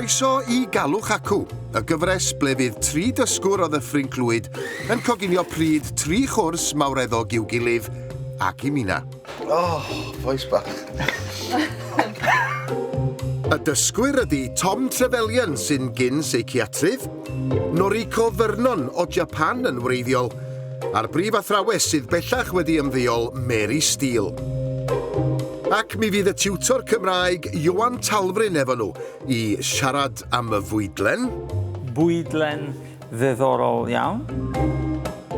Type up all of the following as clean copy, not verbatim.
Croeso i Galwch Acw, y gyfres ble fydd tri dysgwr o Ddyffryn Clwyd yn coginio pryd tri chwrs mawreddog i'w gilydd ac i Mina. Oh, bois bach. Y dysgwyr ydy Tom Trevelyan sy'n gyn seiciatrydd, Noriko Vernon o Japan yn wreiddiol, a'r brif athrawes sydd bellach wedi ymddeol, Mary Steele. Ac mi fydd y tiwtor Cymraeg Ioan Talfryn efo nhw i siarad am y fwydlen. Bwydlen ddiddorol iawn.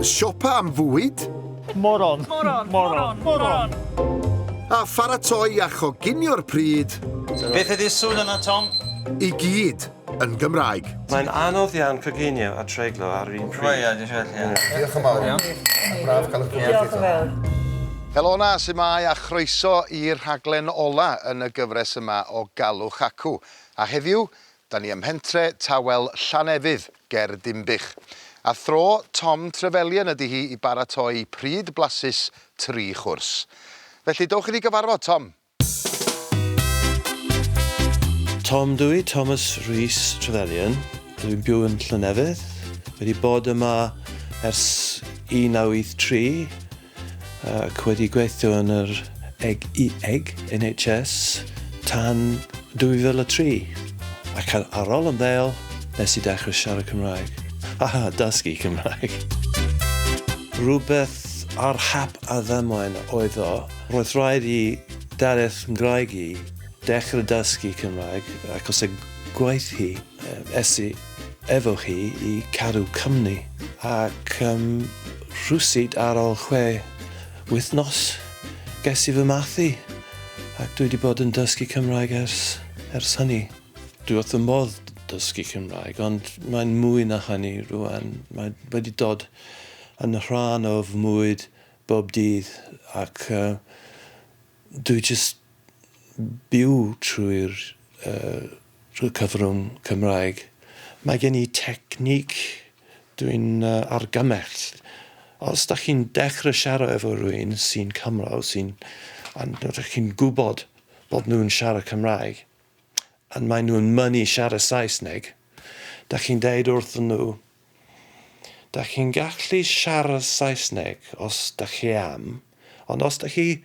Siopa am fwyd. Moron. Moron. Moron. Moron. A pharatoi a choginio'r pryd. Beth ydy'r sŵn yna, Tom? I gyd yn Gymraeg. Mae'n anodd iawn coginio a treiglo ar yr un pryd. Wel ie, dwi'n siŵr, ie. Diolch yn fawr. Braf cael eich cwmni chi eto. Diolch yn fawr. Helo 'na, su'mai a chroeso i'r rhaglen ola yn y gyfres yma o Galwch Acw. A heddiw, 'da ni ym mhentre tawel Llannefydd ger Dinbych. A thro Tom Trevelyan ydi hi i baratoi pryd blasus tri chwrs. Felly, dowch i ni gyfarfod, Tom! Tom dw i, Thomas Rhys Trevelyan. Dwi'n byw yn Llannefydd. Wedi bod yma ers 1983 ac wedi gweithio yn yr eg i eg, NHS, tan 2003. Ac ar ôl ymddeol, nes i dechrau siarad Cymraeg. A dysgu Cymraeg. Rhywbeth ar hap a ddamwain oedd o. Roedd rhaid i Delyth ngwraig i dechrau dysgu Cymraeg achos y gwaith hi, es i efo hi i cadw cwmni ac um, rhywsut ar ôl chwe wythnos ges i fy mathu ac dwi wedi bod yn dysgu Cymraeg ers, ers hynny. Dwi wrth fy modd dysgu Cymraeg ond mae'n mwy na hynny rwan. Mae wedi dod yn rhan o fy mywyd bob dydd ac yy dwi jyst byw trwy'r yy trwy'r cyfrwng Cymraeg. Mae gen i technique dwi'n yy argymell. Os dach chi'n dechre siarad efo rywun sy'n Cymro sy'n a rydych chi'n gwybod bod nhw'n siarad Cymraeg a maen nhw'n mynnu siarad Saesneg, dach chi'n deud wrthyn nhw Dach chi'n gallu siarad Saesneg os dach chi am, ond os dach chi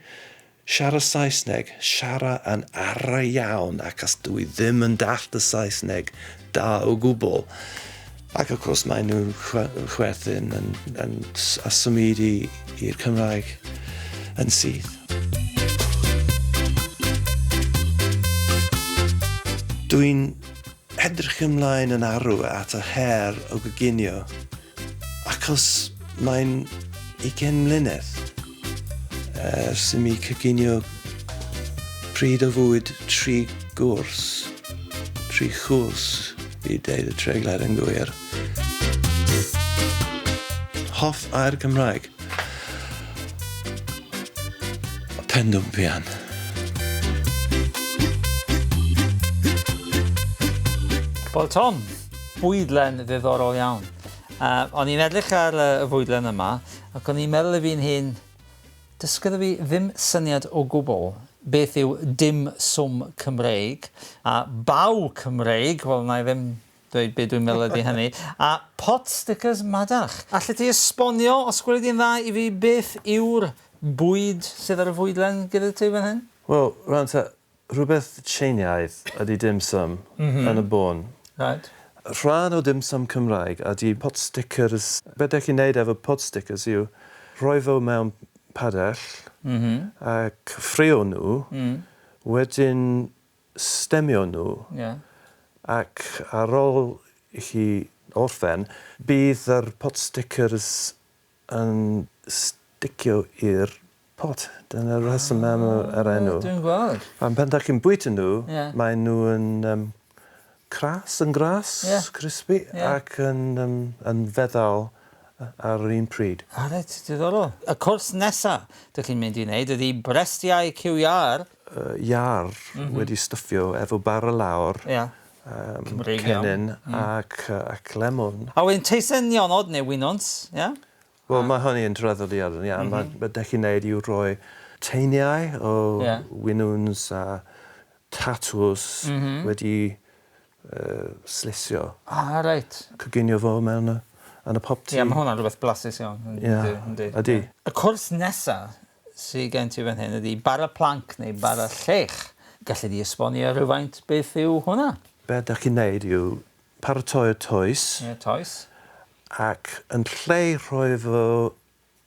siarad Saesneg, siarad yn ara iawn acos dw i ddim yn dallt y Saesneg da o gwbl. Ac of course maen nhw'n chwerthin yn, yn, a symud i, i'r Cymraeg yn syth. Dwi'n Edrych ymlaen yn arw at y her o goginio achos mae'n ugain mlynedd ers i mi coginio pryd o fwyd tri gwrs, tri chwrs i deud y treiglad yn gywir. Hoff air Cymraeg? Pendwmpian. Wel Tom, bwydlen ddiddorol iawn. Uh, o'n i'n edrych ar y fwydlen yma ac o'n i'n meddwl i fi'n hun, dysgodd fi ddim syniad o gwbl beth yw dim swm Cymreig a baw Cymreig, wel na i ddim Dweud be dwi'n meddwl ydy hynny. A pot stickers madarch. Allet ti esbonio, os gweli di'n dda, i fi beth yw'r bwyd sydd ar y fwydlen gyda ti fan hyn? Wel, rwan te, rhywbeth Tsieineaidd ydy dim sum yn y bôn. Reit. Rhan o dim sum Cymraeg ydy pot stickers. Be dach chi'n neud efo pot stickers yw rhoi fo mewn padell ac ffrio nhw, wedyn stemio nhw. Ie. Ac ar ôl i chi orffen, bydd yr pot stickers yn sticio i'r pot. Dyna'r rheswm am yr enw. Ah, dwi'n gweld. A pan dach chi'n bwyta nhw, Ie. maen nhw yn yym cras, yn gras, Ie. crispy, Ie. ac yn yym yn feddal ar yr un pryd. Ah reit, diddorol. Y cwrs nesa dych chi'n mynd i wneud ydi brestiau cyw iâr. Iâr wedi styffio efo bara lawr. Ia. Cymreig iawn. Cennin ac ac lemwn. A wedyn teisen nionod neu winwns, ia? Wel mae hynny yn draddodiadol iawn. Ma' be' 'dach chi'n neud yw rhoi teiniau o winwns a tatws wedi slisio. Ah, reit. Coginio fo mewn y, yn y popty. Ie, mae hwnna'n rhywbeth blasus iawn. Ie, ydy. Y cwrs nesa sy gen ti fan hyn ydy bara planc neu bara llech. Galli di esbonio rhywfaint beth yw hwnna? Be dach chi'n neud yw paratoi'r toes. Ie, toes. Ac yn lle rhoi fo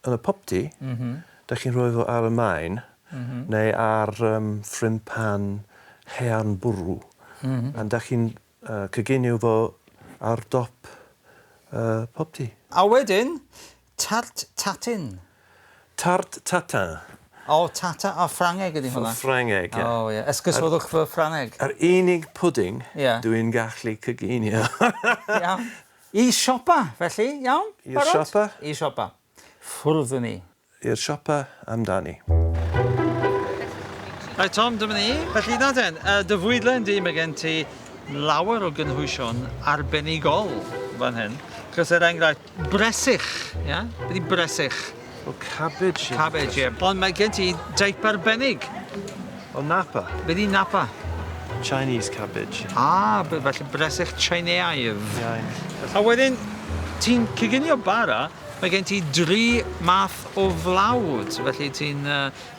yn y popty, mm -hmm. dach chi'n rhoi fo ar y maen, mm -hmm. neu ar ffrimpan haearn bwrw. Mm -hmm. A dach chi'n coginio fo ar dop popty. A wedyn, tart tatin. Tart tatin. O, tata a Ffrangeg ydy hwnna. Ffrangeg, ie. O, ie. Esgusodwch fy Ffrangeg. Yr unig pwding yeah. dwi'n gallu coginio. Iawn. I siopa, felly, iawn? I'r siopa. I siopa. Ffwrdd â ni. I'r siopa amdani. Right, Tom, dyma ni. Felly, na den, dy fwydlen di, mae gen ti lawer o gynhwysion arbenigol fan hyn. Chos er enghraifft, bresych, ie? Yeah? Be di bresych? O, cabbage. Cabbage, ie. Yeah. Ond mae gen ti deip arbennig. O, napa. Be di napa? Chinese cabbage. Ah, felly bresych Chineaidd. Iawn. A wedyn, ti'n coginio bara, mae gen ti dri math o flawd, felly ti'n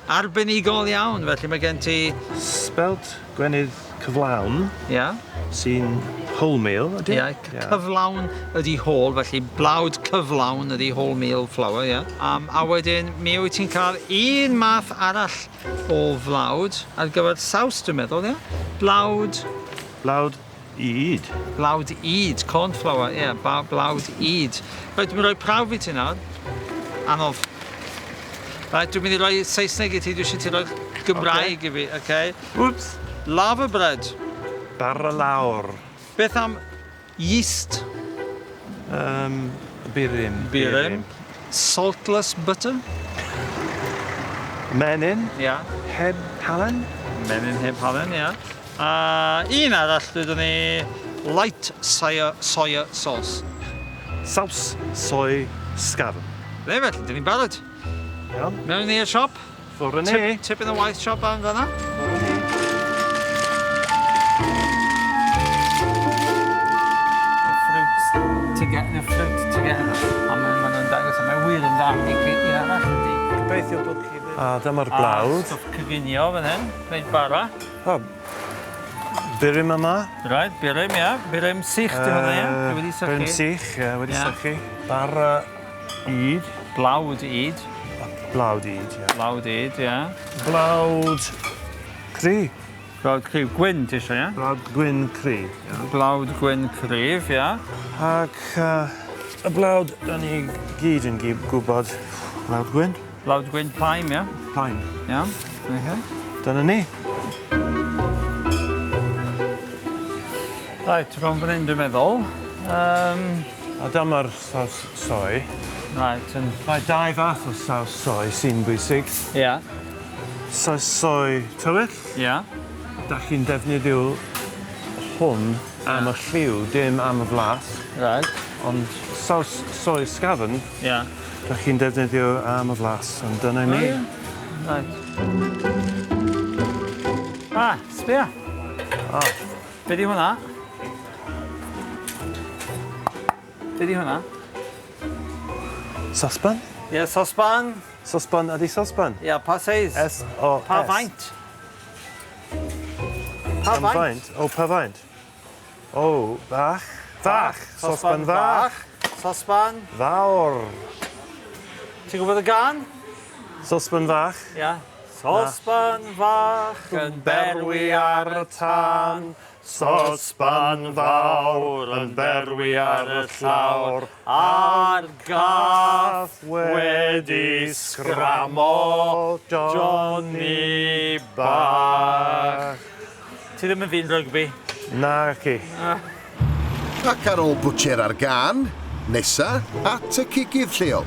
arbenigol iawn, felly mae gen ti... Spelt gwenith cyflawn. Ia. Yeah. Sy'n wholemeal, ydy? Ie, yeah, cyflawn ydy whole, felly blawd cyflawn ydy wholemeal flour, ie. Yeah. A wedyn, mi wyt ti'n cael un math arall o flawd ar gyfer saws, dwi'n meddwl, ie? Yeah? Blawd... Blawd ŷd. Blawd ŷd, corn flour, ie, yeah, blawd ŷd. Reit, dwi'n rhoi prawf i ti nawr. Anodd. Right, dwi'n mynd i roi Saesneg i ti, dwi eisiau ti roi Gymraeg okay. i fi, okay? Whoops. Lava bread. Bara lawr. Beth am yeast? Burum. Burum. Saltless butter? Menyn. Ia. Yeah. Heb halen. Menyn heb halen, ia. Yeah. Un arall, dwedwn ni, light soya, soya sauce. Saws soy sgafn. Le felly, dyn ni'n barod. Iawn. Mewn i'r siop. Ffwrdd â ni. Tip in the waith siop am fan'na. Fruit together, fruit together. A maen nhw'n dangos, a mae wir yn dda i un arall ydi. Gobeithio bod chi ddim. A dyma'r blawd. A stwff coginio fan hyn, gwneud bara. O, burum yma. Right, burum, ia. Burum sych, di hwnna, ia. Wedi sychu. Burum sych, ia, wedi sychu. Bara ŷd. Blawd ŷd. Blawd ŷd, ia. Blawd ŷd, ia. Blawd cry. Blawd cryf. Gwyn, ti eisiau, ia? Blawd gwyn cryf, ia. Blawd gwyn cryf, ia. Ac y blawd, da ni gyd yn gwybod blawd gwyn. Blawd gwyn plaen, ia? Plaen. Ia, okay. Dyna ni. Right, rhwng fan hyn dwi'n meddwl. A dyma'r saws soy. Right, yn... Mae dau fath o saws soy sy'n bwysig. Ia. Yeah. Saws soy tywyll. Ia. Yeah. Da chi'n defnyddio hwn am y lliw, dim am y flas. Right. Ond saws soy sgafn, yeah. da chi'n defnyddio am y flas, ond dyna ni. Oh, yeah. Right. Ah, sbia. Ah. Be di hwnna? Be di hwnna? Sosban? Ie, yeah, sosban. Sosban ydi sosban? Ie, yeah, pa seis? S-O-S. Pa faint? Pa faint? O, pa faint? O, fach. Fach. Sosban fach. Sosban. Fawr. Ti'n gwybod y gan? Sosban fach. Ia. Yeah. Sosban fach yn berwi ar y tân. Sosban fawr yn berwi ar y llawr. A'r gath wedi sgramo Johnny bach. Ti ddim yn ddyn rygbi? Naci. Ac ar ôl bwtcher ar gân, nesa at y cigydd lleol.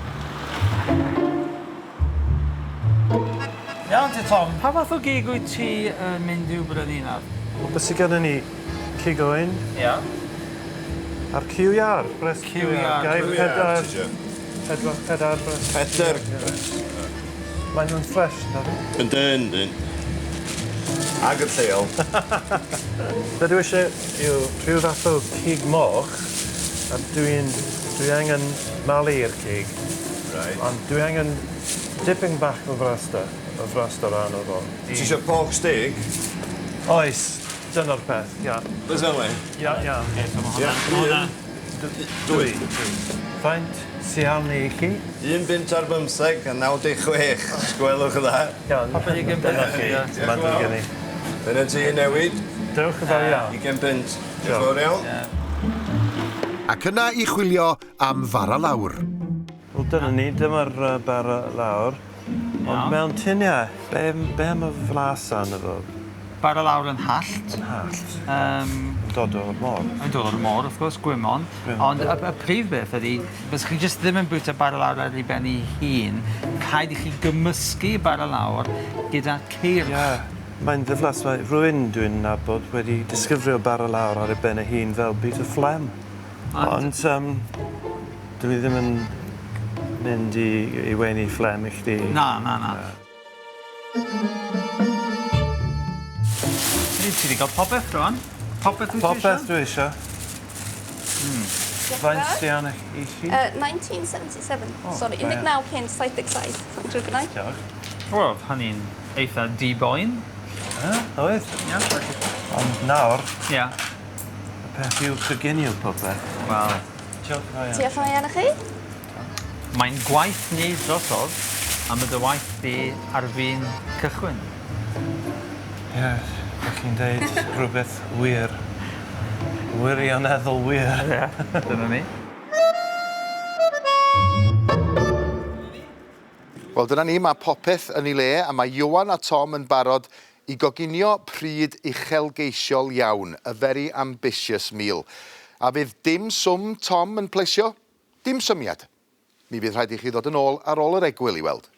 Iawn ti Tom, pa fath o gig wyt ti yn mynd i'w brynu nawr? Wel, beth sydd gennym ni? Cig oen. Ia. A'r cyw iâr. Brest cyw iâr. Gai pedair. Pedwar, pedair brest. Pedair. Maen nhw'n ffres, na fi? Yndyn, yndyn. Ag yn lleol. Be dwi eisiau yw rhyw fath o cig moch, a dwi'n dwi angen malu'r cig. Reit. Ond dwi angen dipyn bach o fraster, o fraster arno fo. Ti eisiau pork steak? Oes, dyna'r peth, ia. Beth fel Ia, ia. Ia, un, dwy. Faint sy arni i chi? £1.15 a 96, os gwelwch yn dda. Iawn. Popeth i gymryd. Dyna chi. Mae'n ddrwg gen i. Dyna ti newid. Dewch yn fawr iawn. 20 punt. Diolch yn fawr iawn. Ac yna i chwilio am fara lawr. Wel dyna ni, dyma'r bara lawr. Ond mewn tuniau, be, be am y flas arno fo? Bara lawr yn hallt. Yn hallt. Yn dod o'r môr. Yn dod o'r môr, wrth gwrs, gwymon. Gwymon. Ond y, y prif beth ydy, bys chi jyst ddim yn bwyta bara lawr ar ei ben ei hun, rhaid i chi gymysgu bara lawr gyda ceirch. Ie, mae'n ddiflas. Mae rhywun dwi'n nabod wedi disgyfrio bara lawr ar ei ben ei hun fel bit o fflem. Ond um, dwi ddim yn mynd i, i weini fflem i chdi. Na, na, na. Ti wedi cael popeth rwan? Popeth wyt ti Popeth dwi eisiau. Faint sy arno i chi? 1977, sorry, da 19 punt 77, mae'n drwg gennai. Diolch. Wel, hynny'n eitha di-boen. Oedd. Ie. Ond nawr, Ie. y peth yw coginio popeth. Wel, Diolch yn fawr iawn. Diolch yn fawr iawn i chi. Mae'n gwaith ni drosodd, a mae dy waith di ar fin cychwyn. Ie, dych chi'n deud rhywbeth wir. Wirioneddol wir. Ie, dyna ni. Wel, dyna ni, mae popeth yn ei le, a mae Iwan a Tom yn barod i goginio pryd uchelgeisiol iawn, a very ambitious meal. A fydd dim swm Tom yn plesio? Dim symiad. Mi fydd rhaid i chi ddod yn ôl ar ôl yr egwyl i weld.